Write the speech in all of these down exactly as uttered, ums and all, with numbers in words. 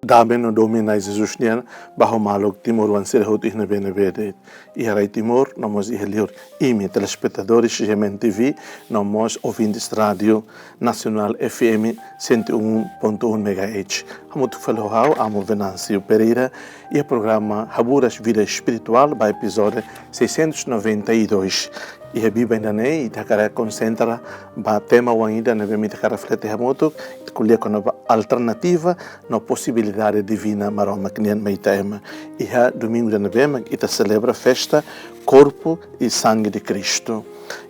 Daben no domin Na'i Jesus nian ba ho maluk timoroan sira hotu iha ne'ebé-ne'ebé de'it. Iha rai Timor, no mós iha liur imi, telespetadores G M N T V, no mós ouvintes Rádio Nacional F M cento e um ponto um megahertz. Hamutuk fali ho ha'u, Amo Venâncio Pereira, iha programa Haburas Vida Espiritual, ba epizódiu seiscentos e noventa e dois. Iha biban ida-ne'e, ita hakarak konsentra ba tema oan ida ne'ebé mak ita hakarak reflete hamutuk, ita ko'alia kona-ba alternativa no posibilidade divina Maromak nian mai ita ema. Iha domingu ida ne'ebé mak ita selebra festa Corpo e Sangue de Cristo.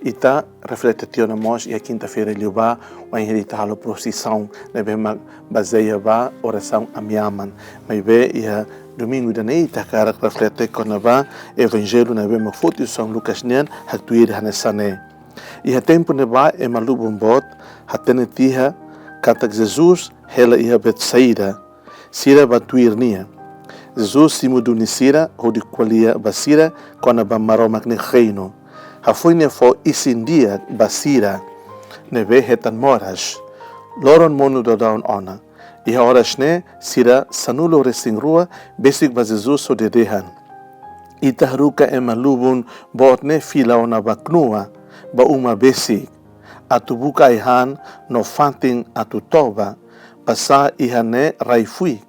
Ita reflete tiha ona mós iha kinta-feira liubá, wainhira ita halo prosisaun ne'ebé mak bazeia ba orasaun Ami Aman. Maibé iha domingu ida-ne'e ita hakarak reflete kona-ba Evanjellu ne'ebé mak foti husi São Lucas nian, haktuir hanesan ne'e. Iha tempu ne'ebá ema lubun boot hatene tiha katak Jesus hela iha Betsaida. Sira bá tuir Nia. Jesus simu duni sira hodi ko'alia ba sira kona-ba Maromak nia reinu. Hafoin Nia fó isin-di'ak ba sira ne'ebé hetan moras. Loron monu daudaun ona. Iha oras ne'e sira sanulu-resin-rua besik ba Jesus hodi dehan: Ita haruka ema lubun boot ne'e fila ona ba knua, ba uma besik, atu buka ai-han no fatin atu toba, basá iha ne'e rai fuik.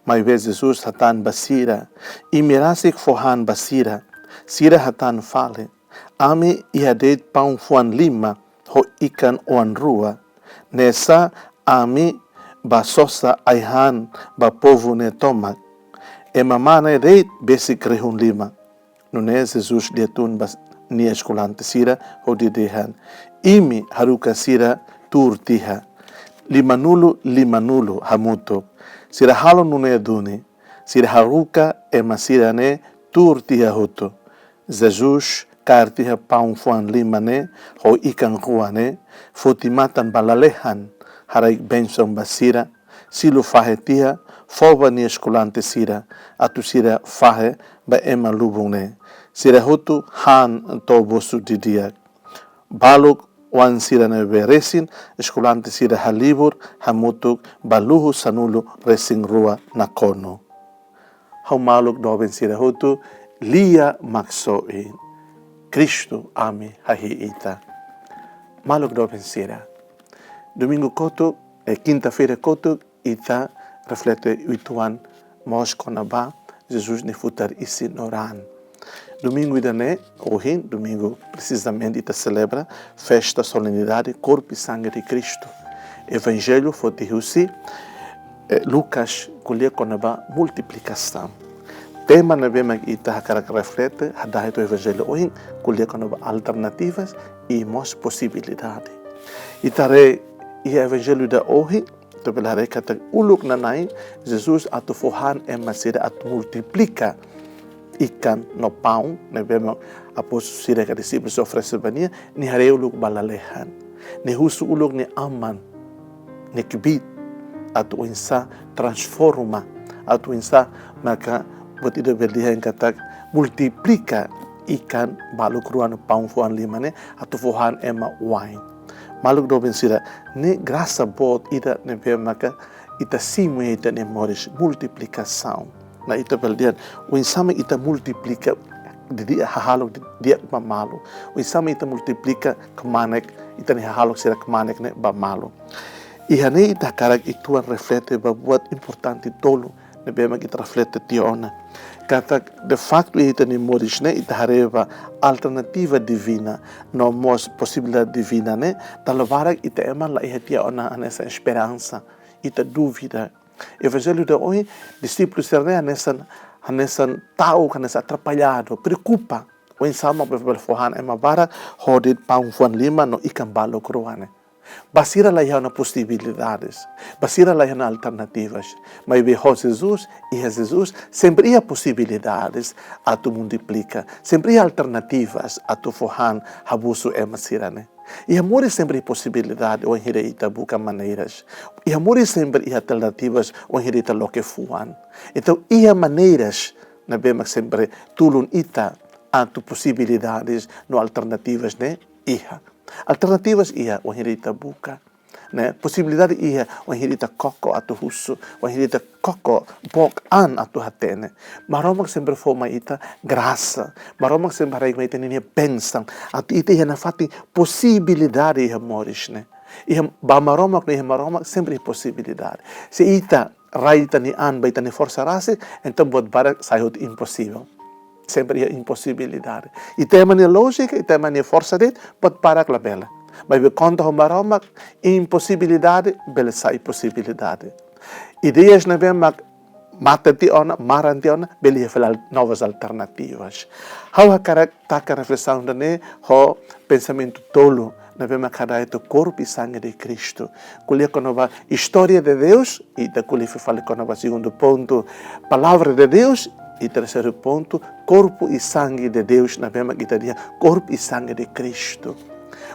Maibé Jesus hatán ba sira: Imi rasik fó han ba sira. Sira hatán fali: Ami iha de'it paun fuan lima ho ikan oan rua. Ne'e sá, ami bá sosa ai-han ba povu ne'e tomak. Ema mane de'it besik rihun lima. Nune'e Jesus lia tun ba Nia eskolante sira hodi dehan: Imi haruka sira tuur tiha. Limanulu, limanulu hamutuk. Sira halo nune'e duni. Sira haruka ema sira-ne'e tuur tiha hotu. Jesus kaer tiha paun fuan lima ne'e ho ikan rua ne'e, foti matan ba lalehan, haraik bensaun ba sira, silu fahe tiha, fó ba Nia eskolante sira, atu sira fahe ba ema lubun ne'e. Sira hotu han to'o bosu didi'ak. Baluk oan sira ne'ebé resin eskolante sira halibur hamutuk ba luhu sanulu-resin-rua nakonu. Ha'u maluk doben sira hotu, Lia Maksoin. Kristu, Ami hahi'i Ita. Maluk doben sira, domingu kotuk, eh, kinta-feira kotuk, ita reflete uitoan mós kona-ba Jesus nia futar isin no raan. Domingu ida-ne'e, ohin, domingu, presizamente, ita selebra festa, solenidade Corpo e Sangue de Cristo. Evanjellu foti husi, eh, Lucas, ko'alia kona-ba multiplikasaun. Tema ne'ebé mak ita hakarak reflete, hadahit ho Evanjellu ohin, ko'alia kona-ba alternativas i mós posibilidade. Ita haree iha Evanjellu ida ohin, ita bele haree katak uluk nanain, Jesus atu fó han ema sira, atu multiplika ikan no paun ne'ebé mak apóstolu sira ka dixípulu sira oferese ba Nia, Nia haree uluk ba lalehan. Nia husu uluk nia Aman, nia kbiit, atu oinsá transforma, atu oinsá maka buat ida bele dehan katak multiplika ikan baluk rua no paun fuan lima ne'e, atu fó han ema wa'in. Maluk doben sira, ne'e grasa boot ida ne'ebé maka ita simu iha ita-nia moris, multiplikasaun. No ita bele dehan, oinsá mak ita multiplika didi'ak, hahalok didi'ak ba malu. Oinsá mak ita multiplika kmanek, ita-nia hahalok sira kmanek ne'e ba malu. Iha ne'e ita hakarak uitoan reflete ba buat importante tolu ne'ebé mak ita reflete tiha ona. Katak, de facto, iha ita-nia moris ne'e, ita haree ba alternativa divina, no mós posibilidade divina ne'e, dala barak ita ema la iha tiha ona hanesan esperansa, ita dúvida. Evanjellu ida ohin, dixípulu sira-ne'e hanesan, hanesan ta'uk, hanesan atrapalladu, preokupa. Oinsá mak bele fó han ema barak, ho de'it paun fuan lima no ikan baluk rua ne'e. Ba sira la iha ona posibilidades, ba sira la iha ona alternativas. Maibé ho Jesus, iha Jesus, sempre iha posibilidades atu multiplika, sempre iha alternativas atu fó han habusu ema sira-ne'e. Iha moris sempre iha posibilidade, wainhira ita buka maneiras. Iha moris sempre iha alternativas, wainhira ita loke fuan. Entaun, iha maneiras ne'ebé mak sempre tulun ita atu posibilidades no alternativas ne'e iha. Alternativas iha, wainhira ita buka. Ne'e, posibilidade iha, wainhira ita koko atu husu, wainhira ita koko book an atu hatene. Maromak sempre fó mai ita grasa, Maromak sempre haraik mai ita ninia bensaun. Atu ita iha nafatin posibilidade iha moris ne'e. Iha ba Maromak ne'e, iha Maromak sempre iha posibilidade. Se ita rai ita-nia an ba ita-nia forsa rasik, entaun buat barak sai hotu imposivel. Sempre iha imposibilidade. Ita ema nia lójika, ita ema nia forsa de'it, buat barak labele. Maibé konta ho Maromak, imposibilidade bele sai posibilidade. Ideias ne'ebé mak mate tiha ona, maran tiha ona, bele iha fali al-, novas alternativas. Ha'u hakarak taka reflesaun ida-ne'e ho pensamentu tolu ne'ebé mak hada'et ho korpu i sangue de Kristu. Ko'alia kona-ba istória de Deus, ita ko'alia fali kona-ba segundu pontu, palavra de Deus, i terseiru pontu, korpu i sangue de Deus, ne'ebé mak ita dehan korpu i sangue de Kristu.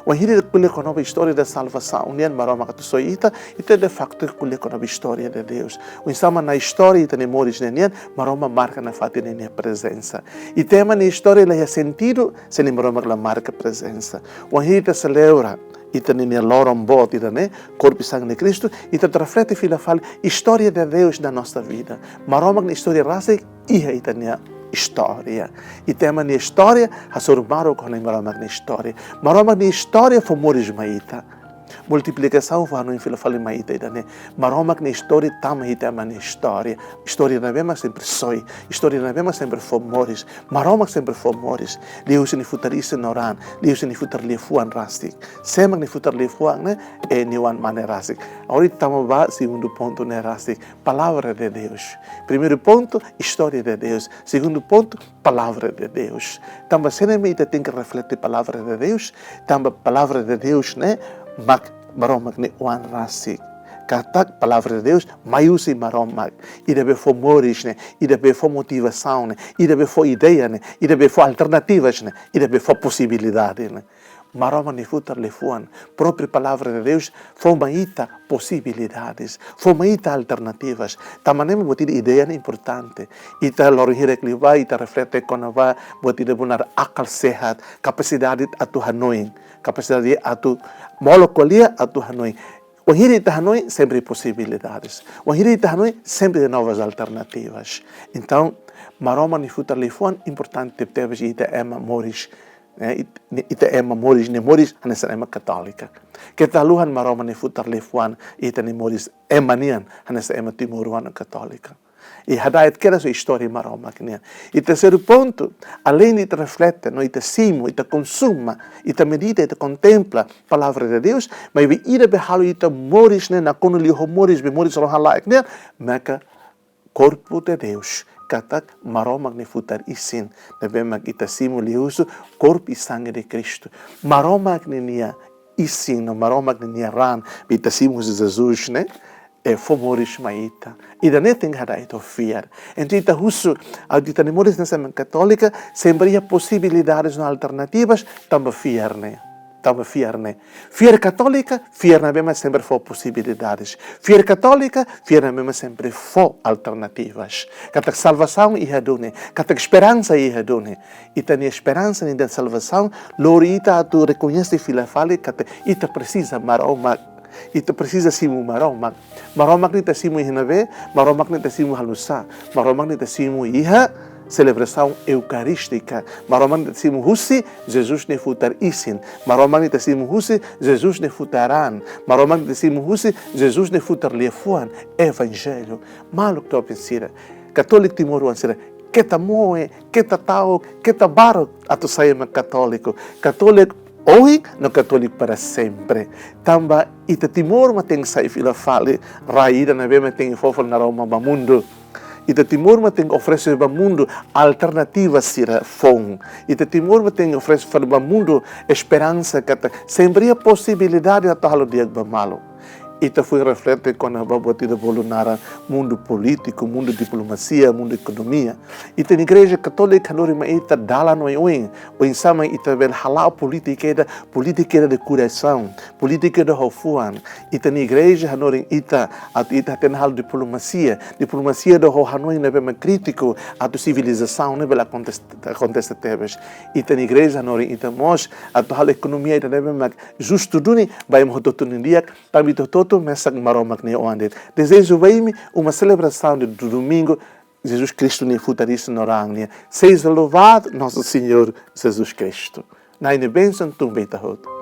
Wainhira ita ko'alia kona-ba istória da salvasaun nian, Maromak atu soi ita, ita de faktu ko'alia kona-ba istória de Deus. Oinsá mak iha istória ita-nia moris ne'e nian, Maromak marka nafatin ninia prezensa. Ita ema nia istória la iha sentidu, se Maromak la marka prezensa. Wainhira ita selebra ita-nia loron boot ida-ne'e, korpu i sangue de Kristu, ita reflete fila fali istória de Deus na nossa vida. Maromak nia istória rasik iha ita-nia istória. Ita ema nia istória hasoru baruk ho Maromak nia istória. Maromak nia istória fó moris mai ita. Multiplikasaun fó hanoin fila fali mai ita ida-ne'e. Maromak nia istória tama iha ita ema nia istória. Istória ne'ebé mak sempre soi. Istória ne'ebé mak sempre fó moris. Maromak sempre fó moris. Liuhusi nia futar isin no raan. Liuhusi nia futar liafuan rasik. Sé mak nia futar liafuan ne'e, eh, nia oan-mane rasik. Agora ita tama ba segundu pontu ne'e rasik. Palavra de Deus. Primeiru pontu, istória de Deus. Segundu pontu, palavra de Deus. Tanba sé ne'e mak ita tenke reflete palavra de Deus? Tanba palavra de Deus ne'e mak Maromak nia oan rasik. Katak palavra de Deus mai husi Maromak. Ida be fó moris ne'e, ida be fó motivasaun ne'e, ida be fó ideia ne'e, ida be fó alternativas ne'e, ida be fó posibilidade ne'e. Maromak nia futar liafuan, própria palavra de Deus fó mai ita posibilidades, fó mai ita alternativas. Tanba ne'e mak buat ida ideia ne'e importante. Ita loron hirak liubá, ita reflete kona-ba buat ida be nune'e akal sehat, kapasidade atu hanoin, kapasidade atu molok ko'alia atu hanoin. Wainhira ita hanoin, sempre posibilidades. Wainhira ita hanoin, sempre novas alternativas. Entaun, Maromak nia futar liafuan importante tebes iha ita ema moris, eh, it-, ni-, ita ema moris, nia moris hanesan ema katólika. Keta haluha Maromak nia futar liafuan iha ita-nia moris ema nian hanesan ema timoroan katólika. I hada'et kedas ho istória Maromak nian. I terseiru pontu, aleinde ita reflete, no ita simu, ita konsuma, ita medita, ita kontempla palavra de Deus, maibé ida be halo ita moris ne'e nakonu liu ho moris be moris rohan-laek nian, maka korpu de Deus, katak Maromak nia futar isin, ne'ebé mak ita simu liuhusi korpu i sangue de Kristu. Maromak ninia isin, no Maromak ninia raan, be ita simu husi Jesus ne'e, eh, fó moris mai ita. Ida-ne'e tenke hada'et ho fiar. Entaun ita husu, atu ita-nia moris hanesan ema katólika, sempre iha posibilidades no alternativas, tanba fiar ne'e. Tanba fiar ne'e. Fiar katólika, fiar ne'ebé mak sempre fó posibilidades. Fiar katólika, fiar ne'ebé mak sempre fó alternativas. Katak salvasaun iha duni, katak esperansa iha duni. Ita-nia esperansa nia salvasaun, lori ita atu rekoñese fila fali katak ita presiza Maromak. Ita presiza simu Maromak. Maromak ne'e ita simu iha ne'ebé, Maromak ne'e ita simu halusá, Maromak ne'e ita simu iha selebrasaun eukarístika, Maromak ne'e ita simu husi Jesus nia futar isin, Maromak ne'e ita simu husi Jesus nia futar raan, Maromak ne'e ita simu husi Jesus nia futar liafuan, evanjellu. Maluk doben sira, katólika timoroan sira, keta moe, keta ta'uk, keta baruk atu sai ema katóliku. Katólika ohin no katólika para sempre. Tanba ita Timor mak tenke sai fila fali, rai ida ne'ebé mak tenke fó fali naroman ba mundu. Ita Timor mak tenke oferese ba mundu alternativa sira foun. Ita Timor mak tenke oferese fali ba mundu esperansa katak sempre iha posibilidade atu halo di'ak ba malu. Ita foin reflete kona-ba buat ida bolu naran mundu polítiku, mundu diplomasia, mundu ekonomia. Ita-nia Igreja Katólika hanorin mai ita dalan oioin, oinsá mak ita bele hala'o polítika ida, polítika ida de korasaun, polítika ida ho fuan. Ita-nia Igreja hanorin ita atu ita hatene halo diplomasia, diplomasia ida ho hanoin ne'ebé mak krítiku, atu sivilizasaun ne'e bele akontese, akontese tebes. Ita-nia Igreja hanorin ita mós atu halo ekonomia ida ne'ebé mak justu duni, ba ema hotu-hotu nia di'ak, tanba ita hotu-hotu mesak Maromak nia oan de'it. Dezeja ba imi uma selebrasaun de domingu, Jesus Kristu nia futar isin no raan nian. Seja louvado nosso Senhor Jesus Cristo. Na'i nia bensaun tun ba ita hotu.